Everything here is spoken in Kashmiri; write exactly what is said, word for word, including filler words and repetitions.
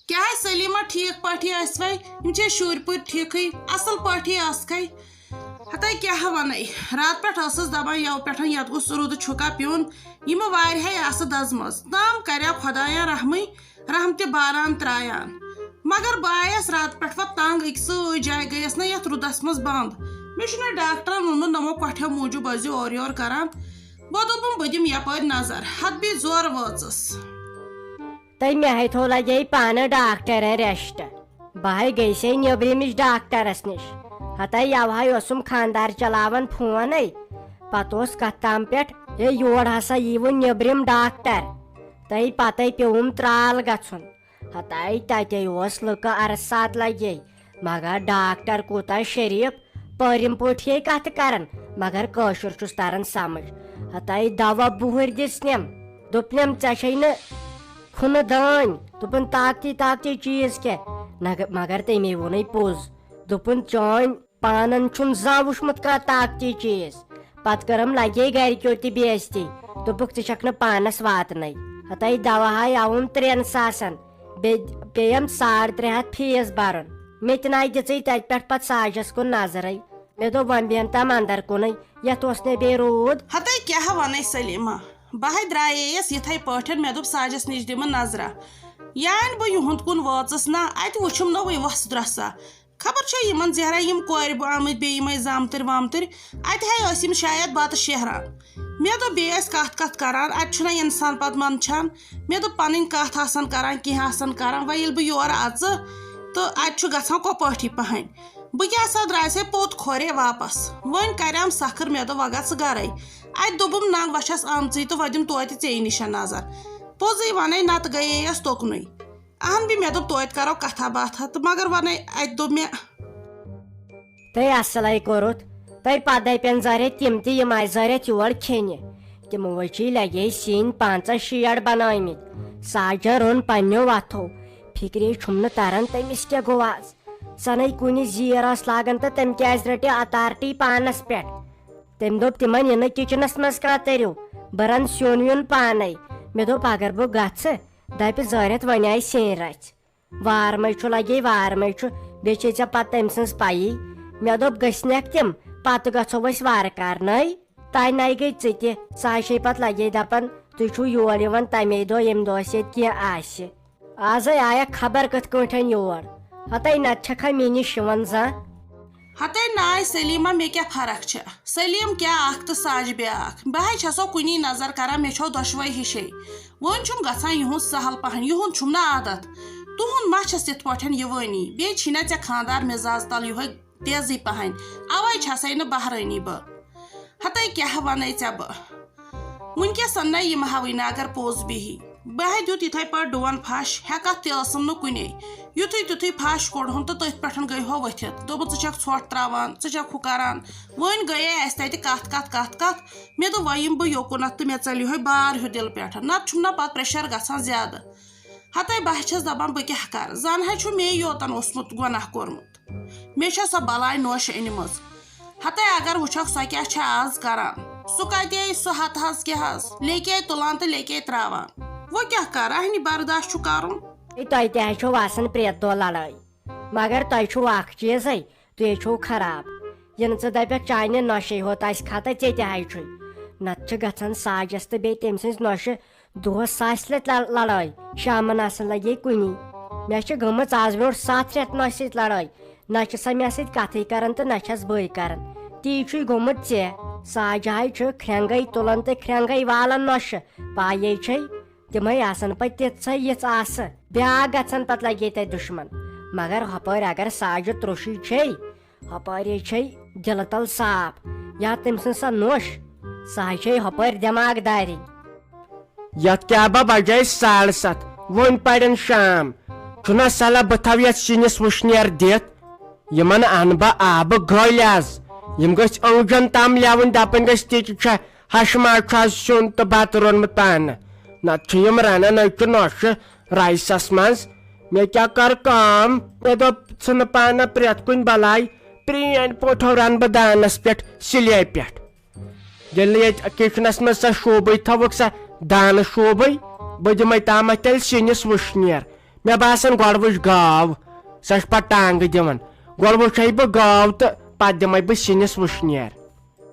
کیٛاہ سلیمہ، ٹھیٖک پٲٹھی ٲسوَے؟ یِم چھے شُرۍ پٲٹھۍ ٹھیٖکھٕے، اَصٕل پٲٹھی ٲسکھَے؟ ہَتَے کیٛاہ وَنَے، راتہٕ پٮ۪ٹھ ٲسٕس دَپان، یَوٕ پٮ۪ٹھ یَتھ گوٚژھ رُدٕ چھُکا پیوٚن۔ یِمہٕ واریاہے آسہٕ دَزمَژ، تام کَریو خۄدایَن رحمٕے، رحمتہِ باران ترٛایان۔ مگر بہٕ آیَس راتہٕ پٮ۪ٹھ وۄنۍ تنٛگ، أکۍ سٕے جایہِ گٔیَس نہ یَتھ رُدَس منٛز بنٛد۔ مےٚ چھُنہ ڈاکٹرَن ووٚنمُت، نَمو کۄٹھیو موٗجوٗب ٲسۍزِ اورٕ یورٕ کران۔ وۄنۍ دوٚپُم، بہٕ دِمہٕ یَپٲرۍ نظر، ہَتہٕ بیٚیہِ زورٕ وٲژٕس۔ تہٕ مےٚ ہے تھوٚو لگے پانہٕ ڈاکٹرن ریسٹ۔ بہٕ ہے گٔیسے نیبرِمِس ڈاکٹرس نِش۔ ہتے یوہے اوسُم خاندار چلاوان فونے۔ پتہٕ اوس کتھ تام پٮ۪ٹھ، ہے یور ہسا ییٖوٕ نیبرِم ڈاکٹر۔ تہٕ پتے پیوٚوُم ترال گژھُن۔ ہتے تتے اوس لُکہٕ عرصات لگے۔ مگر ڈاکٹر کوٗتاہ شریٖف، پٲرِم پٲٹھۍ کتھٕ کران، مگر کٲشُر چھُس تران سمجھ۔ ہتے دوا بُہٕرۍ دِژنٮ۪م، دوٚپنٮ۪م، "ژےٚ چھے نہٕ کھُنہٕ دٲنۍ؟" دوٚپُن، "طاقتی طاقتی چیٖز کیٛاہ؟" نگ-، مگر تٔمۍ ووٚنُے پوٚز۔ دوٚپُن، "چٲنۍ پانن چھُن زانٛہہ وُچھمُت کانٛہہ طاقتی چیٖز۔" پتہٕ کٔرٕم لگے گرِکیو تہِ بے عزتی۔ دوٚپُکھ، "ژٕ چھکھ نہٕ پانس واتنَے۔" ہتے دوا ہاے آوُم ترٛٮ۪ن ساسن۔ بیٚیہِ پیٚیم ساڑ ترٛےٚ ہتھ فیٖس برُن۔ مےٚ تہِ ناے دِژٕے تتہِ پٮ۪ٹھ پتہٕ ساجس کُن نظرے۔ مےٚ دوٚپ، "وۄنۍ بیٚہن تام اندر کُنُے، یتھ اوس نے بیٚیہِ روٗد۔" ہتے کیٛاہ ونے سلیمہ، بہٕ ہے درٛایییس یِتھے پٲٹھۍ، مےٚ دوٚپ، "ساجس نِش دِمہٕ نظرہ، یانۍ بہٕ یِہُنٛد کُن وٲژٕس نا، اتہِ وُچھُم نوٚوُے وۄسہٕ درۄسہ۔ خبر چھا یِمن زہرا یِم کورِ بہٕ آمٕتۍ بیٚیہِ یِمے زامتٕرۍ وامتٕرۍ، اتہِ ہے ٲسۍ یِم شاید بتہٕ شیہران۔" مےٚ دوٚپ، بیٚیہِ ٲسۍ کتھ کتھ کران، اتہِ چھُنہ انسان پتہٕ منٛدچھان۔ مےٚ دوٚپ، پنٕنۍ کتھ آسن کران، کینٛہہ آسن کران، وۄنۍ ییٚلہِ بہٕ یورٕ اژٕ تہٕ اتہِ چھُ گژھان کۄپٲٹھی پہن۔ بہٕ کیٛاہ سا درٛایسے پوٚت کھۄرے واپس۔ وۄنۍ کریام سکھٕر، مےٚ دوٚپ، "وۄنۍ گژھ ژٕ گرے۔" اتہِ دوٚپُم، "ننٛگ، وۄنۍ چھس آمژٕے تہٕ وۄنۍ دِم توتہِ ژیٚے نِش نظر۔" پوٚزٕے ونَے، نتہٕ گٔیے یس توٚکنُے۔ اہن بی، مےٚ دوٚپ، "توتہِ کرو کتھا باتھا"، تہٕ مگر ونے اتہِ دوٚپ مےٚ۔ تۄہہِ اصلے کوٚرُتھ، تۄہہِ پتہٕ دپن زرت تِم تہِ، یِم آسہِ زرت یور کھیٚنہِ۔ تِمو وچی لگے سِنۍ پانٛژہ شیٹھ بنٲومٕتۍ۔ ساجن روٚن پننیو وتھو۔ فکرے چھُم نہٕ تران تٔمِس کیٛاہ گوٚو آز۔ سنے کُنہِ زیٖر ٲس لاگان تہٕ تٔمۍ کیٛازِ رٔٹہِ اتھارٹی پانس پٮ۪ٹھ؟ تٔمۍ دوٚپ، "تِمن یہِ نہٕ کچنس منٛز کانٛہہ تٔرِو، بہٕ رنہٕ سیُن ویُن پانے۔" مےٚ دوٚپ، "اگر بہٕ گژھٕ، دپہِ زٲرِتھ وۄنۍ آیہِ سِنۍ رژھِ۔" وارمے چھُ لگے، وارمے چھُ، بیٚیہِ چھے ژےٚ پتہٕ تٔمۍ سٕنٛز پیی۔ مےٚ دوٚپ، "گٔژھنکھ تِم، پتہٕ گژھو أسۍ وارٕ کارنٕے۔" تانۍ نَے گٔے ژٕ تہِ، سۄ ہَے چھے پتہٕ لگے دپان، "تُہۍ چھِو یور یِوان تمے دۄہ، ییٚمہِ دۄہ اَسہِ ییٚتہِ کینٛہہ آسہِ۔ آزے آیکھ خبر کِتھ کٲٹھۍ یور، ہتے نتہٕ چھکھا مےٚ نِش یِوان زانٛہہ؟" ہتے ناے سلیمہ، مےٚ کیٛاہ فرق چھےٚ؟ سلیم کیٛاہ اکھ تہٕ ساجہِ بیٛاکھ۔ بہٕ ہے چھسو کُنی نظر کران، مےٚ چھو دۄشوے ہِشے۔ وۄنۍ چھُم گژھان یِہُنٛد سہل پہن، یِہُنٛد چھُم نہٕ عادت۔ تُہُنٛد ما چھس یِتھ پٲٹھۍ یِوٲنی؟ بیٚیہِ چھی نہ ژےٚ خانٛدار مِزاز تل یِہوٚے تیزٕے پہن، اوے چھسے نہٕ بہرٲنی بہٕ۔ ہتے کیٛاہ ونے ژےٚ بہٕ؟ وٕنکیٚس نہ یِم ہاوٕے نہٕ اگر پوٚز بِہی۔ بہٕ ہے دیُت یِتھے پٲٹھۍ ڈُوَن پھش، ہٮ۪کتھ تہِ ٲسٕم نہٕ کُنے۔ یُتھُے تیُتھُے پھش کوٚڑہُن تہٕ تٔتھۍ پٮ۪ٹھ گٔے ہو ؤتھِتھ۔ دوٚپُن، "ژٕ چھکھ ژھۄٹھ ترٛاوان، ژٕ چھکھ ہُہ کران۔" وۄنۍ گٔیے اَسہِ تَتہِ کَتھ، کَتھ، کَتھ، کَتھ۔ مےٚ دوٚپ، "وۄنۍ یِمہٕ بہٕ یوکُنَتھ تہٕ مےٚ ژَلہِ یِہوٚے بار ہیوٗ دِلہٕ پٮ۪ٹھ، نَتہٕ چھُم نہ پَتہٕ پریشر گژھان زیادٕ۔" ہَتَے بہٕ ہا چھَس دَپان، بہٕ کیٛاہ کَرٕ؟ زَن ہا چھُ مے یوتَن اوسمُت گۄناہ کوٚرمُت۔ مےٚ چھےٚ سۄ بلاے نوش أنمٕژ۔ ہَتَے اگر وٕچھکھ، سۄ کیٛاہ چھےٚ آز کَران؟ سُہ کَتہِ سُہ ہَتہٕ حظ کیٛاہ حظ؟ لیٚکے تُلان تہٕ لیٚکے ترٛاوان۔ وۄنۍ کیٛاہ کَرٕ؟ اَہنہِ برداش چھُ کَرُن۔ ہے، تۄہہِ تہِ حظ چھو آسان پرٛٮ۪تھ دۄہ لڑٲے۔ مگر تۄہہِ چھُو اکھ چیٖزے، تُہۍ چھِو خراب۔ یِنہٕ ژٕ دَپَکھ، "چانہِ نۄشہِ ہوت آسہِ خطا، ژےٚ تہِ ہاے چھُے۔" نَتہٕ چھِ گژھان ساجَس تہٕ بیٚیہِ تٔمۍ سٕنٛزِ نۄشہِ دۄہَس ساسہِ لَٹہِ لَ-، لَڑٲے، شامَن آسان لَگے کُنی۔ مےٚ چھِ گٔمٕژ آز برونٛٹھ سَتھ رٮ۪تھ نۄشہِ سۭتۍ لَڑٲے۔ نہ چھِ سۄ مےٚ سۭتۍ کَتھٕے کَران تہٕ نہ چھَس بٕے کَران۔ تی چھُے گوٚمُت ژےٚ۔ ساجہِ ہاے چھُ کھرٛٮ۪نٛگَے تُلان تہٕ کھرٛٮ۪نٛگَے والان نۄشہِ۔ پایے چھے، تِمے آسن پتہٕ تِژھے یِژھ آسہٕ۔ بیٛاکھ گژھن پتہٕ لگے تتہِ دُشمن۔ مگر ہۄپٲرۍ اگر ساجہِ تروٚشی چھے، ہۄپٲرۍ چھے دِلہٕ تل صاف۔ یا تٔمۍ سٕنٛز سۄ نوٚش، سۄ ہاے چھے ہۄپٲرۍ دٮ۪ماغ داری۔ یتھ کیٛاہ با بجے ساڑٕ ستھ، وۄنۍ پرن شام۔ چھُنا صلاح بہٕ تھاو یتھ سِنِس وُشنیر دِتھ؟ یِمن انہٕ بہٕ آبہٕ گٲلۍ از۔ یِم گٔژھۍ أنٛگجن تام لیوٕنۍ، دپٕنۍ گٔژھۍ، تہِ چھےٚ ہشہِ ماز چھُ از سیُن تہٕ بتہٕ روٚنمُت پانہٕ۔ نتہٕ چھِ یِم رنان أکہِ نۄشہِ رایسس منٛز۔ مےٚ کیٛاہ کر کٲم؟ مےٚ دوٚپ، ژھٕنہٕ پانہٕ پرٛٮ۪تھ کُنہِ بلاے، پرٛٲنۍ پٲٹھۍ رنہٕ بہٕ دانس پٮ۪ٹھ، سِلیہِ پٮ۪ٹھ۔ ییٚلہِ نہٕ ییٚتہِ کچنس منٛز سۄ شوٗبٕے تھاوُکھ، سۄ دانہٕ شوٗبٕے، بہٕ دِمے تامتھ تیٚلہِ سِنِس وُشنیر۔ مےٚ باسان گۄڈٕ وٕچھ گاو، سۄ چھِ پتہٕ ٹانٛگہٕ دِوان۔ گۄڈٕ وٕچھے بہٕ گاو تہٕ پتہٕ دِمے بہٕ سِنِس وٕشنیر۔